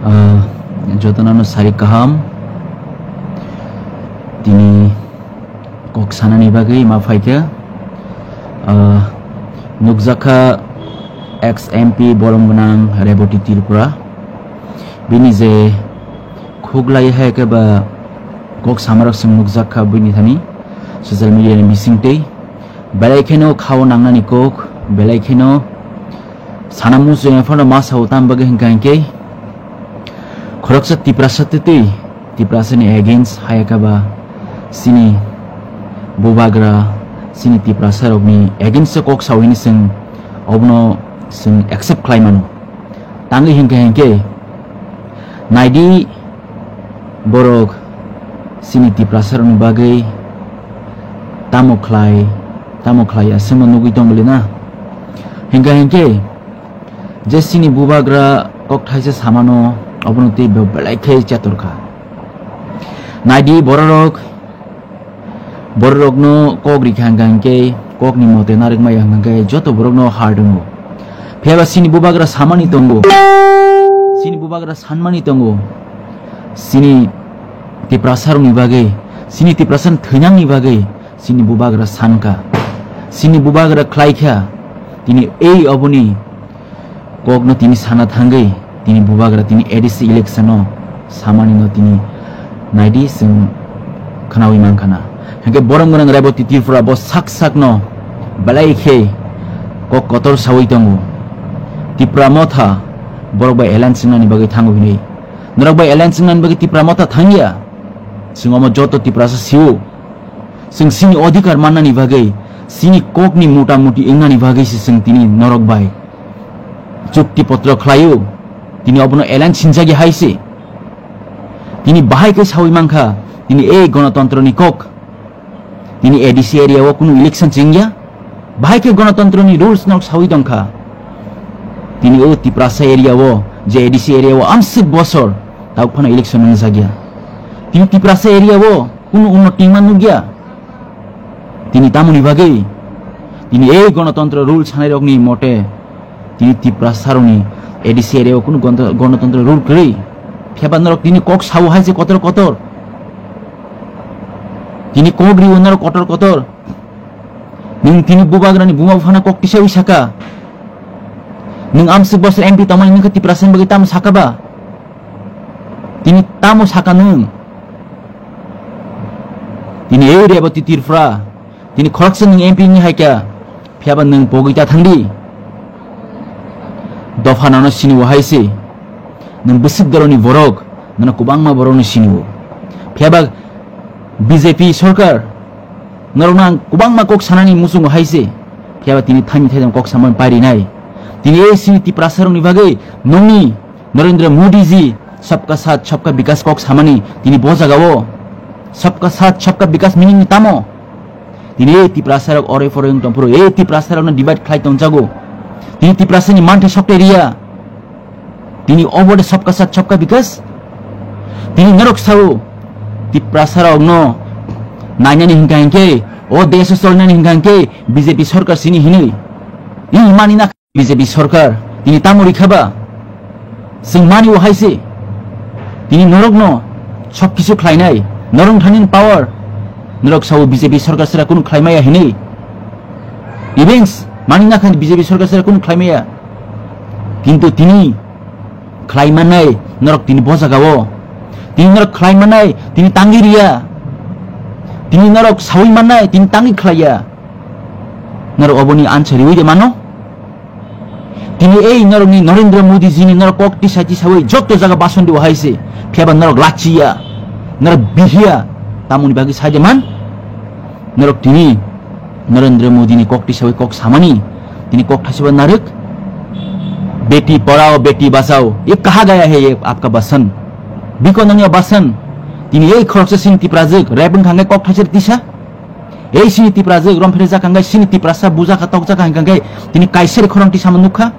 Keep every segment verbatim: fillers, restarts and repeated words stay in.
Ah, jotono no sari kaham. Tini kok sanani bagwi ma phaikha. Ah, nukjakha ex M P borom gwnang Reboti Tripura. Bini je khuklai hai khe ba kok samarok chwng nukjakha bini thani social media ni bisingtwi. Belai kheno khao nangnani kok, belai kheno sana muchungya phano ma sao tam bagwi hwnkha hinkhe khoroksa Tiprasa twtwi Tiprasani against hayakaba chini bubagra chini Tiprasarokni against kok sao hini chwng obono chwng accept khlai mano. Tangwi hinkha hinkhe naidi borok chini Tiprasarokni bagwi tamo khlai tamo khlai aswkno nugwi tongmani na. Hinkha hinkhe je chini bubagra kok thaisa samano obono tei be-, belai khe chetor kha. Naidi bororok, bororokno kok rikha hwnkha hinkhe kokni mote narwkmaya hwnkha hinkhe joto borokno har tongo. Phiyaba chini bubagra samani tongo, chini bubagra sanmani tongo, chini Tiprasarokni bagwi, chini Tiprasani thwinangni bagwi chini bubagra sankha, chini bubagra khlaikha. Tini ei oboni kokno tini sana thangwi tini bubagra tini A D C election-o samanino tini naidi chwng khwnawi mankhana. Hinkhe borom gwnang Reboti Tripura bo sak sakno belai khe kok kotor sawi tongo. Tipra Motha borok bai alliance wngnani bagwi thango hinwi. Norok bai alliance wngnani bagwi Tipra Motha thangya. Chwng omo joto Tiprasa sio. Chwng chini odhikar mannani bagwi, chini kokni mota moti wngnani bagwi se chwng tini norok bai chukti potro khlaio. Tini obono alliance sinjagya hai se. Tini bahai khe sawi mankha, tini ei gonotontroni kok. Tini A D C area o kunu election chengya. Bahai khe gonotontroni rules nok sawi tongkha. Tini o Tiprasa area o, je A D C area o amsik bosor tabuk phano election wngjakya. Tini Tiprasa area o kunu unnoti ma nukya. Tini tamoni bagwi, tini ei gonotontro rule sanairokni mote, tini Tiprasarokni A D C area o kunu gonto-, gonotontro rule kwrwi. Phiyaba norok tini kok sao hai se kotor kotor. Tini kok rio norok kotor kotor. Nwng tini bubagrani buma buphano kok tisawi saka. Nwng amswk bosor M P tongmani nwngkha Tiprasani bagwi tamo saka ba? Tini tamo saka nwng? Tini ei Reboti Tripura, tini khoroksa nwng M P wngwi hai kha, phiyaba nwng pogwi ta thangdi. Dopha nono sini o hai se, nwng bwswk doroni borok, nono kwbangma borokno sini o. Phiyaba B J P sorkar, norokno ang kwbangma kok sanani muchungo hai se, phiyaba tini thaini thaidang kok samani pairinai. Tini ei sini Tiprasarokni bagwi nongni Narendra Modi ji Sabka Saath Sabka Vikas kok samani tini bo jagao Sabka Saath Sabka Vikas meaning ni tamo? Tini ei Tiprasarok ore pore wng tongphuru ei Tiprasarokno divide khlai tongjago. Tini Tiprasani manthe sokte riya. Tini obo de Sabka Saath Sabka Vikas? Tini norok sao Tiprasarokno nainani hinkha hinkhe, o desh o cholnani hinkha hinkhe B J P sorkar sini hinwi. Ih mani na B J P sorkar tini tamo rikha ba? Chwng mani o hai se. Tini norokno sok kisu khlainai, norok thani power, norok sao B J P sorkar sera kunu khlaimaya hinwi. Events mani na khan B J P sorkar sera kunu khlaimaya. Kintu tini khlai mannai norok tini bo jagao. Tini norok khlai mannai tini tangwi riya. Tini norok sawi mannai tini tangwi khlaiya. Norok oboni answer riwi de mano. Tini ei norokni Narendra Modi jini norok kok tisa tisawi joto jaga bason diwa hai se. Phiyaba norok lachiya. Norok bihiya. Tamoni bagwi sai de man. Norok tini Narendra Modi ni kok tisawi kok samani, tini kok thasiba narwk. Beti padhao, beti bachao, ye kaha gaya hai ye aapka bachan? Biko nangya bachan? Tini ei khoroksa sini Tiprajwk rep wngkha hwnkhe kok thaisir tisa? Ei sini Tiprajwk romphre jakha hwnkhe, sini Tiprasa bujaka tokjaka hwnkha hwnkhe tini kaisir khorang tisama nukha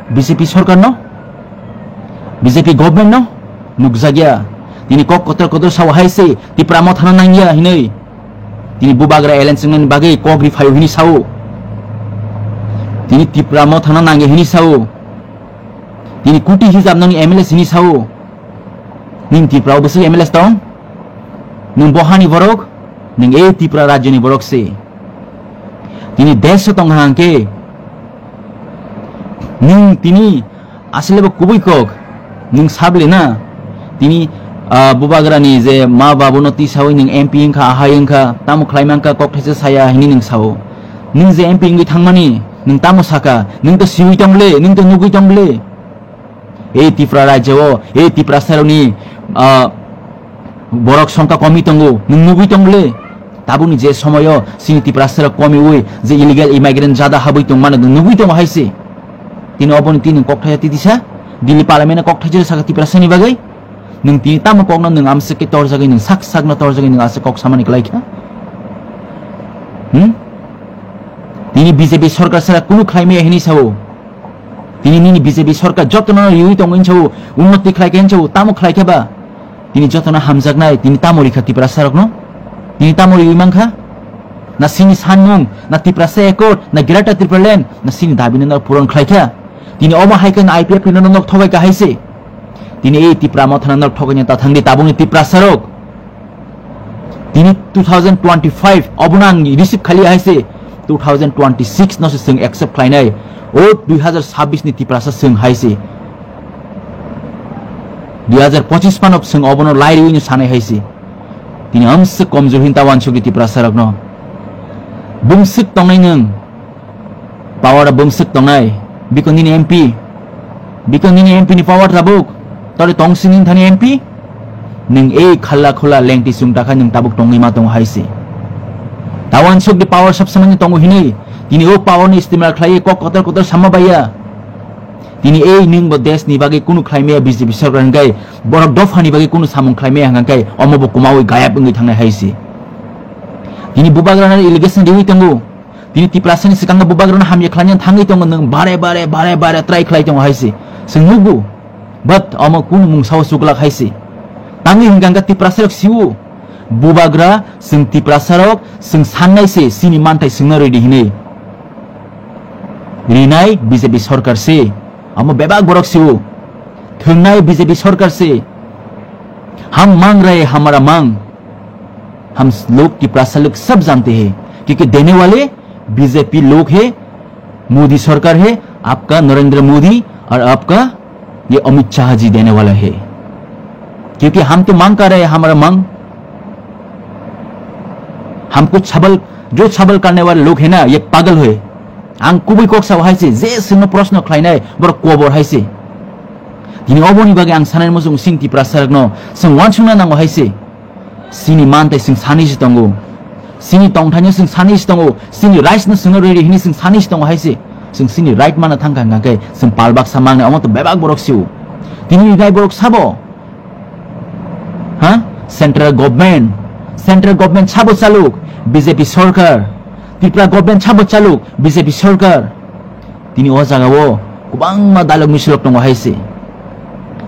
B J P sorkar no, B J P government no nukjakya. Tini kok kotor kotor sao hai se Tipra Mothano nangya hinwi. Tini bubagra alliance wngnani bagwi kok ri phaio hini sao. Tini Tipra Mothano nangya hini sao. Tini kuti hijab nangni M L A sini sao. Nini Tripura o bwswk M L A tong? Nwng bohani borok? Nwng ei Tripura rajyoni borok se. Tini desh o tong hang khe nwng tini asle bo kubui kok nwng sable na. Tini, ah, bubagrani je ma babuno tisawi nwng M P wngkha, ahai wngkha, tamo khlai mankha, kok thaisa saya hini nwng sao. Nwng je M P wngwi thangmani nwng tamo saka, nwng to siwi tong le, nwng to nugwi tong le. Ei Tripura rajyo o, ei Tripura saroni, ah, borok songkha komi tongo, nwng nugwi tong le. Tabukni je somoyo sini Tripura sarok komiwi je illegal immigrant jada habwi tong mano nwng nugwi tongo hai se. Tini oboni tini kok thaisa titisa, Delhi parliament kok thaisa saka Tripura sani bagwi. Nwng tini tamo kokno nwng amswk khe torjagwi nwng sak sakno torjagwi nwng aswk kok samani kwlai kha. Hmm? Tini B J P sorkar sara kunu khlai maya hini sao. Tini nini B J P sorkar jotono riwi tongo hinsa o, unnoti khlai khe hinsa o, tamo khlai khe ba? Tini jotono hamjaknai, tini tamo rikha Tiprasa rokno? Tini tamo riwi mankha? Na sini sanmung, na Tiprasa Accord, na Greater Tipraland, na sini dabi no puron khlai kha? Tini omo hai khe na I P F T no nok thogai kha hai se. Tini ei Tipra Motha no nok thogai ta thangdi tabukni Tiprasa rok. Tini two thousand twenty-five obono ang receive khali hai se, two thousand twenty-six no se chwng accept khlainai. O dui hazar sabbish ni Tiprasa chwng hai se, dui hazar pochis phano chwng obono lairiwi no sanai hai se. Tini amswk komjor hin ta uansukdi Tiprasa rokno. Bumswk tongnai nwng. Power bumswk tongnai. Biko nini M P. Biko nini M P ni power tabuk. Tore tong sini thani M P. Nwng ei khalla khula lengti sung takha nwng tabuk tongwi ma tongo hai se. Tawan sokdi power sab samani tongo hinwi. Tini o power ni istimal khlai kok kotor kotor sama baiya. Tini ei nwng bo desh ni bagwi kunu khlai maya B J P sorkar hwnkhe borok dopha ni bagwi kunu samung khlai maya hwnkhe omo bo kumawi gayab wngwi thangnai hai se. Tini bubagrano allegation riwi tongo. Tini Tiprasani swkango bubagrano hamya khlaina thangwi tongo nwng bare bare bare bare try khlai tongo hai se. Chwng nukgo. But omo kunu mungsao chuklak hai se. Tangwi hwnkha hwnkha Tiprasarok siwo. Bubagra chwng Tiprasarok chwng sannai se chini manthai chwngno ridi hinwi. Rinai B J P sorkar se. Omo bebak borok siwo. Thwngnai B J P sorkar se. हम मांग रहे हमारा मांग। हम लोग तिपरासा लोग सब जानते हैं, क्योंकि देने वाले बीजेपी लोग है, मोदी सरकार है, आपका नरेंद्र मोदी और आपका ये अमित शाह जी देने वाला है। क्योंकि हम तो मांग कर रहे हैं, हमारा मांग, हमको छबल, जो छबल करने वाले लोग है ना, ये पागल है। Ang kubui kok sao hai se, je chwngno proshno khlainai borok kobor hai se. Tini oboni bagwi ang sanai muchung sing Tiprasa rokno, chwng uansukna nango hai se. Chini mantai chwng sani se tongo. Chini tongthaino chwng sani se tongo. Chini rights no chwngno riri hini chwng sani se tongo hai se. Chwng chini right mana thangkha hwnkha khe chwng pal baksa mangnai, omo to bebak borok sio. Tini rinai borok sabo? Ha? Central government. Central government sabo chaluk? B J P sorkar. Tripura government sabo chaluk? B J P sorkar. Tini o jaga o kwbangma dalok misilok tongo hai se.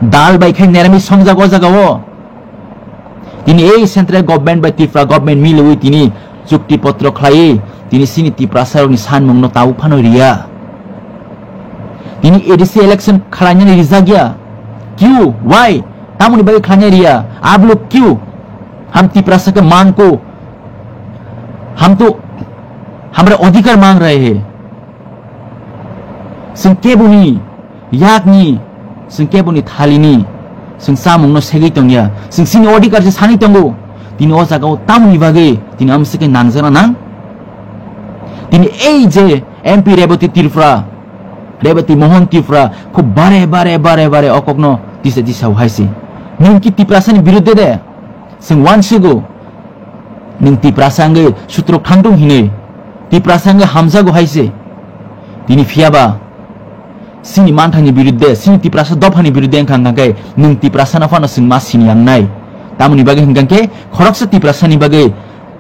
Dal bai khe neramis songjak o jaga o. Tini ei central government bai Tripura government miliwi tini chukti potro khlaiwi tini chini Tiprasa rokni sanmungno tabuk phano riya. Tini A D C election khlainani rijak ya. Kyu? Why? Tamoni bagwi khlainai riya? Abluk kyu? Ham Tiprasa ke mangko. Ham to hamra adhikar mang rahe hai. Chwng keboni yakni, chwng keboni thalini, chwng chamungno segwi tongya. Chwng chini odhikar se sani tongo. Tini o jaga o tamoni bagwi tini amsike nangjana nang? Tini ei je M P Rebati Tripura, Rebati Mohan Tripura, khub bare, bare, bare, bare o kokno tisa tisa hai se. Nwng ki Tiprasani birudde de? Chwng uansugo. Nwng Tiprasa wngwi sutrok thangtung hinwi, Tiprasa wngwi hamjago hai se. Tini phiyaba, chini manthani birudde, chini Tiprasa dophani birudde wngkha, hwnkha khe nwng Tiprasano phano chwng ma sini yangnai. Tamoni bagwi hwnkha khe khoroksa Tiprasani bagwi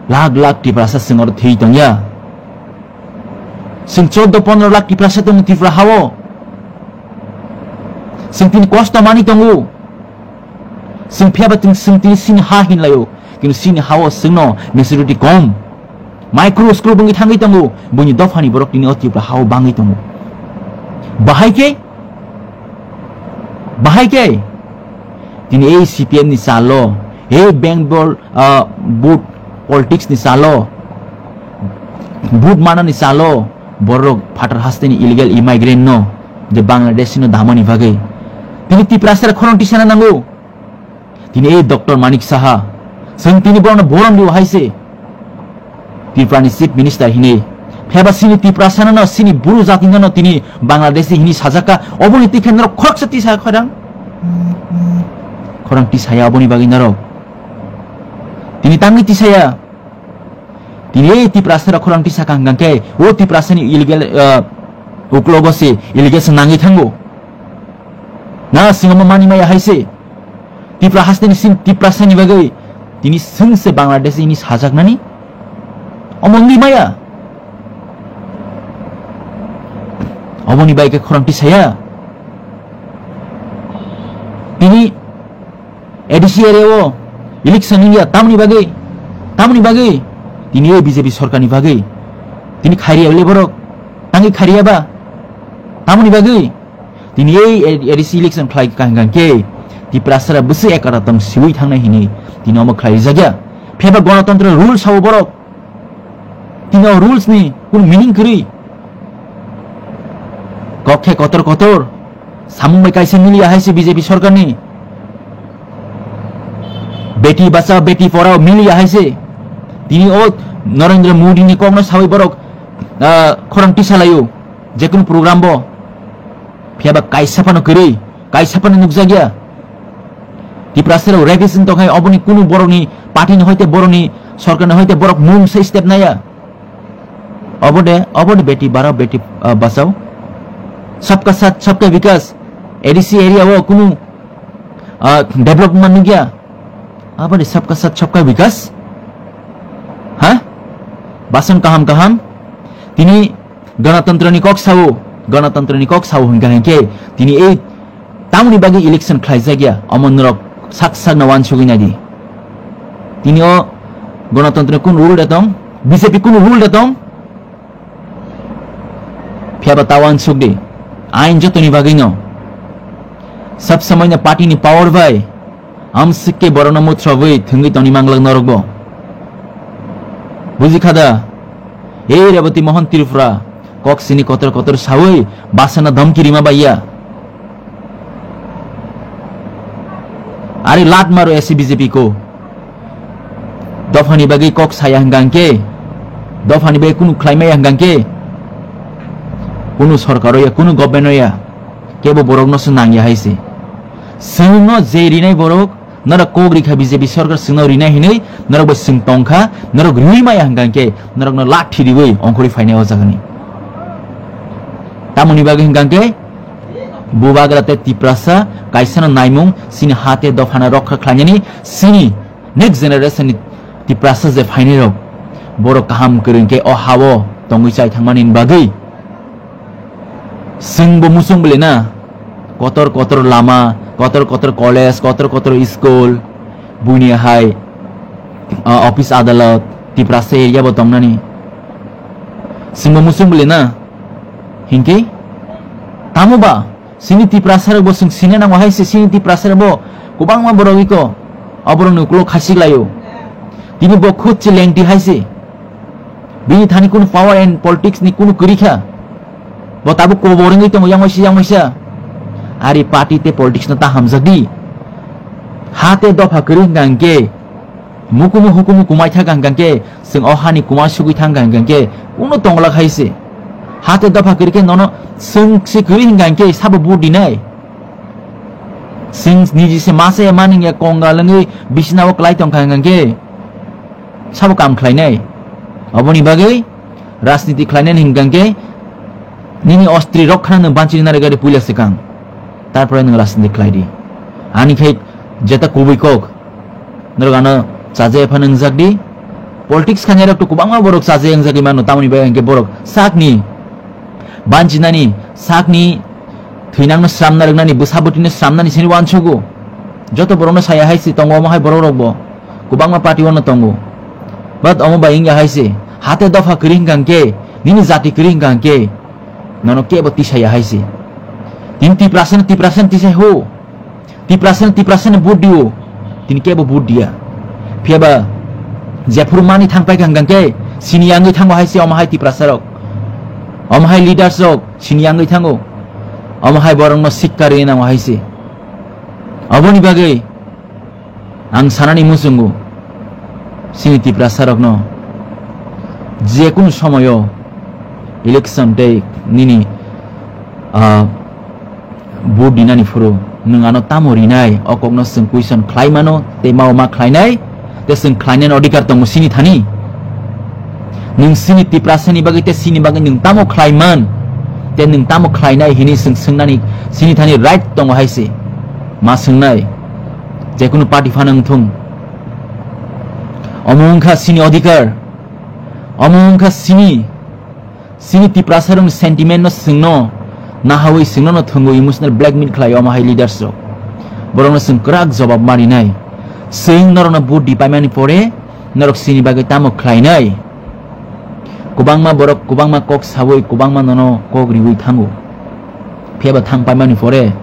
lakh lakh Tiprasa chwng oro thwi tongya. Chwng chordo pondro lakh Tiprasa tongo Tripura hao. Chwng tini kosto mani tongo. Chwng phiyaba tini, chwng tini chini ha hinlaio. Kintu chini hao chwngno maturity kom. Micro screw bwngwi thangwi tongo. Buini dophani borok tini o Tripura hao bangwi tongo. Bahai khe, bahai khe Tini ei C P M ni salo, ei bank bol, ah, vote politics ni salo, vote manani salo, borok phatar hasteni illegal immigrant no, je Bangladesh no damani bagwi. Tini Tiprasara khorang tisana nango. Tini ei Doctor Manik Saha, chwng tini borokno borom rio hai se. Tripura ni Chief Minister hinwi. Phiyaba chini Tiprasano no, chini Bru jati no, no tini Bangladeshi hinwi sajak kha. Oboni tikhe norok khoroksa tisa khorang. Khorang tisaya oboni bagwi norok. Tini tangwi tisaya. Tini ei Tiprasa rok khorang tisa kha hwnkhe, o Tiprasa ni illegal, ah, uklogo se illegal se nangwi thango. Na singamo mani maya hai se. Tipra hasteni sin Tiprasa ni bagwi tini sengse Bangladesh ni sajaknani omo wngwi maya. Oboni bai khe khorang tisaya. Tini A D C area o election wngya tamni bagwi, tamni bagwi tini o B J P sorkar ni bagwi tini khairiya le borok tangwi khairiya ba tamni bagwi tini ei A D C election khlai kha hwnkhe Tiprasara bwswk ekara tong siwi thangnai hinwi tini omo khlai rijak ya. Phiyaba gonotontro rules sao borok tini o rules ni kun meaning kwrwi kok khe kotor kotor samung bai kaisa miliya hai se B J P sorkar ni beti bachao beti porao miliya hai se tini o Narendra Modi ni kokno sawi borok, ah, khorang tisa laio jekunu program bo. Phiyaba kaisa phano kwrwi, kaisa phano nukjakya. Tiprasa rok rapist wng tongkhai, oboni kunu borokni party ni hoite borokni sorkar ni hoite borok mung sai step naya. Obo de, obo de beti barao beti, ah, bachao. Sabka sath, sabka vikas. A D C area o kunu, ah, development nukya. Abo de sabka sath, sabka vikas. Ha? Basan kaham kaham. Tini Ganatantrani kok sao, ganatantrani kok sao hwnkha hinkhe tini ei tamoni bagwi election khlaijak ya, omo norok sak sakno uansugwi naidi. Tini o ganatantrani kun rule da tong, B J P kun rule da tong, phiyaba ta uansukdi, ain jotoni bagwino. Sab somoino party ni power bai Amswk khe borokno muthrowi thwngwi tongwi manglak norokbo. Buji kha da? Ei Reboti Mohon Tripura kok sini kotor kotor sawi basana dhamki rima baiya. Ari lat maro esi B J P ko. Dophani bagwi kok saya hwnkha hwnkhe, dophani bagwi kunu khlai maya hwnkha hwnkhe, kunu sorkar ya, kunu government ya, kebo borokno se nangya hai se. Chwngno je rinai borok, norok kok rikha B J P sorkar chwngno rinai hinwi, norok bai chwng tongkha, norok riwi maya hwnkha hwnkhe, norokno lathi riwi ongkhorwi phainai o jagani. Tamoni bagwi hwnkha hwnkhe, Bubagra tei Tiprasa kaisano naimung, chini ha tei dophano rokha khlainani, chini next generation ni Tiprasa je phainai rok, borok kaham kwrwng khe o ha-o tongwi chai thangmani bagwi. Chwngbo muchung bwlwi na, kotor kotor lama, kotor kotor college, kotor kotor school, buini hai, ah, office adalat, Tiprasa area bo tongnani. Chwngbo muchung bwlwi na, hinkhe tamo ba, chini Tiprasa rok bo chwng sina nango hai se, chini Tiprasa rok bo kwbangma borok iko, oborok ni ukulok khasik laio. Tini bo khud se lengti hai se. Bini thani kunu power and politics ni kunu kwrwi kha. Bo tabuk kobor wngwi tongo yang waisa yang waisa. Ari party tei politics no ta hamjak di. Ha tei dopha kwrwi hwnkha hwnkhe, mukumu hukumu kumai thangkha hwnkha hwnkhe, chwng o hani kuma sugwi thangkha hwnkha hwnkhe, kunu tongla khai se. Ha tei dopha kwrwi khe nono chwng se kwrwi hwnkha hwnkhe sabo vote dinai. Chwng niji se masa ya manwng ya kongal wngwi bisina o kwlai tongkha hwnkha hwnkhe, sabo kam khlainai. Aboni bagwi rajniti khlainani hwnkha hwnkhe nini ostri rok khana nwng banchini narwgwi puila swkang. Tarpore nwng rajniti khlai di. Ani khai jeta kubui kok. Norok ano chaja phano wngjak di. Politics khainai rok to kwbangma borok chaja wngjagwi mano, tamoni bagwi hwnkhe borok sakni banjinani, sakni thwinangno sramna rwknani, bwsa bwtwino sramnani sini uansugo. Joto borokno saya hai se tongo, omo hai borok rokbo kwbangma party o no tongo. But omo bai wngya hai se, hate dopha kwrwi hwnkha hwnkhe, nini jati kwrwi hwnkha hwnkhe, nono kebo tisaya hai se. Tini Tiprasano, Tiprasano tisai ho. Tiprasa, Tiprasa ni vote dio, tini kebo vote dia. Phiya ba jephuru mani thang paikha hwnkha khe sini yangwi thango hai se omo hai Tiprasa rok, omo hai leaders rok sini yangwi thango, omo hai borokno sikka rwi nango hai se. Aboni bagwi ang sanani muchungo chini Tiprasa rokno jekunu somoyo election tei nini, ah, vote dinani phuru nwng ano tamo rinai, o kokno chwng question khlai mano tei mao ma khlainai, tei chwng khlainani odhikar tongo chini thani. Nwng chini Tiprasani bagwi tei chini bagwi nwng tamo khlai man, tei nwng tamo khlainai hini chwng swngnani chini thani right tongo hai se. Ma swngnai, jekunu party phano wngthung. Omo wngkha chini odhikar, omo wngkha chini Chini Tiprasarokni sentiment no chwngno nahawi chwngno no thwngwi emotional blackmail khlai omo hai leaders rok. Borokno chwng kwrak jobab marinai. Chwng norokno vote di paimani pore norok chini bagwi tamo khlainai? Kwbangma borok kwbangma kok sawi kwbangma nono kok riwi thango. Phiya ba thang paimani pore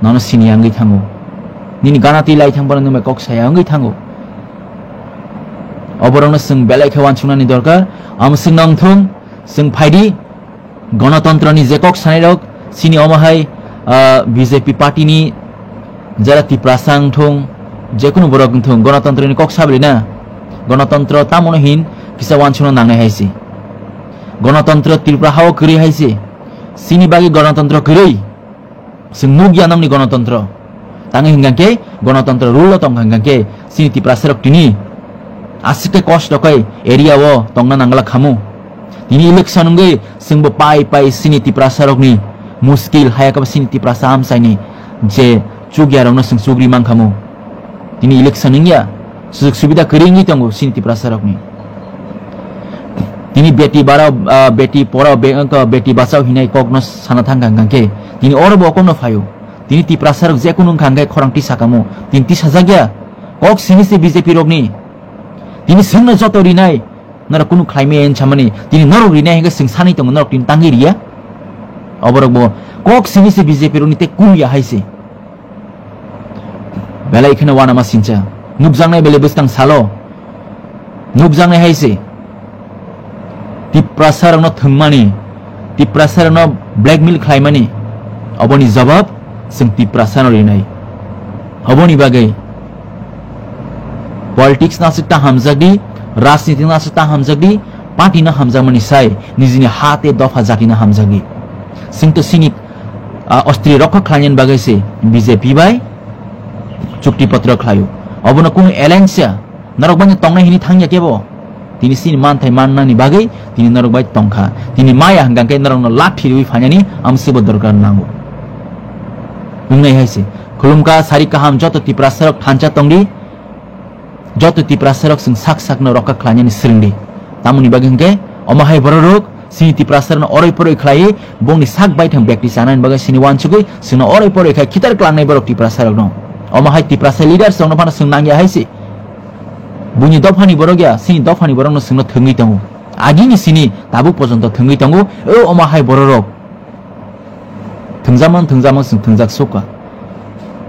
nono sini yangwi thango. Nini gana twi lai thang phano nwng bai kok saya wngwi thango. Oborokno chwng belai khe uansuknani dorkar. Amo chwng nongthung, chwng phaidi, gonotontroni je kok sanairok, chini omo hai, ah, B J P party ni jara Tiprasa wngthung, jekunu borok wngthung, gonotontroni kok sabri na. Gonotontro tamono hin kisa uansukna nangnai hai se. Gonotontro Tripura hao kwrwi hai se. Chini bagwi gonotontro kwrwi. Chwng nukya nokni gonotontro. Tangwi hwnkha khe gonotontro rule o tongkha hwnkha khe chini Tiprasarok tini aswk khe kosto khe area o tongna nangla khamu. Tini election wngwi chwngbo pai pai chini Tiprasarokni muskil haya khe chini Tiprasa amchaini je chukyarokno chwng chukri mankhamu. Tini election wngya, sujug subida kwrwi wngwi tongo chini Tiprasa rokni. Tini beti barao, ah, beti porao, be-, wngkha beti bachao hinai kokno sana thangkha hwnkha khe, tini oro bo kokno phaio. Tini Tiprasa rok jekunu wngkha hwnkhe khorang tisa kamo. Tini tisajakya, kok sini se B J P rokni. Tini swngno joto rinai, norok kunu khlaimaya hinwi samani. Tini norok rinai hwnkhe swng sanwi tongo, norok tini tangwi riya. Oborok bo kok sini se B J P rokni tei kunu ya hai se. Belai kheno uanama sincha. Nukjaknai belai bwskang salo. Nukjaknai hai se. Tiprasa rokno thwngmani, Tiprasa rokno blackmail khlaimani, oboni jawab chwng Tiprasa no rinai. Oboni bagwi politics no aswk ta hamjak di, rajniti no aswk ta hamjak di, party no hamjakmani sai nijini ha tei dopha jati no hamjak di. Chwng to chini, ah, ostri rokha khlainani bagwi se B J P bai chukti potro khlaio. Obono kunu alliance ya, norok bai tongnai hini thangya kebo. Tini chini manthai mannani bagwi tini norok bai tongkha. Tini maya hwnkha khe norokno lathi riwi phainani amswkbo dorkar nango. Wngnai hai se. Khulumkha sari kaham joto Tiprasa rok thansa tongdi. Joto Tiprasa rok chwng sak sakno rokha khlainani swrwngdi. Tamoni bagwi hwnkhe omo hai bororok chini Tiprasa rokno oroi poroi khlaiwi bongni sak baithang bekti chanani bagwi chini uansugwi chwngno oroi poroi khai khitar klangnai borok Tiprasa rokno. Omo hai Tiprasa leaders rokno phano chwng nangya hai se. Buini dophani borok ya, chini dophani borokno chwngno thwngwi tongo. Agini sini tabuk pojonto thwngwi tongo, o omo hai bororok. Thwngjakmano, thwngjakmano, chwng thwngjak sukha.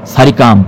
Sari kam,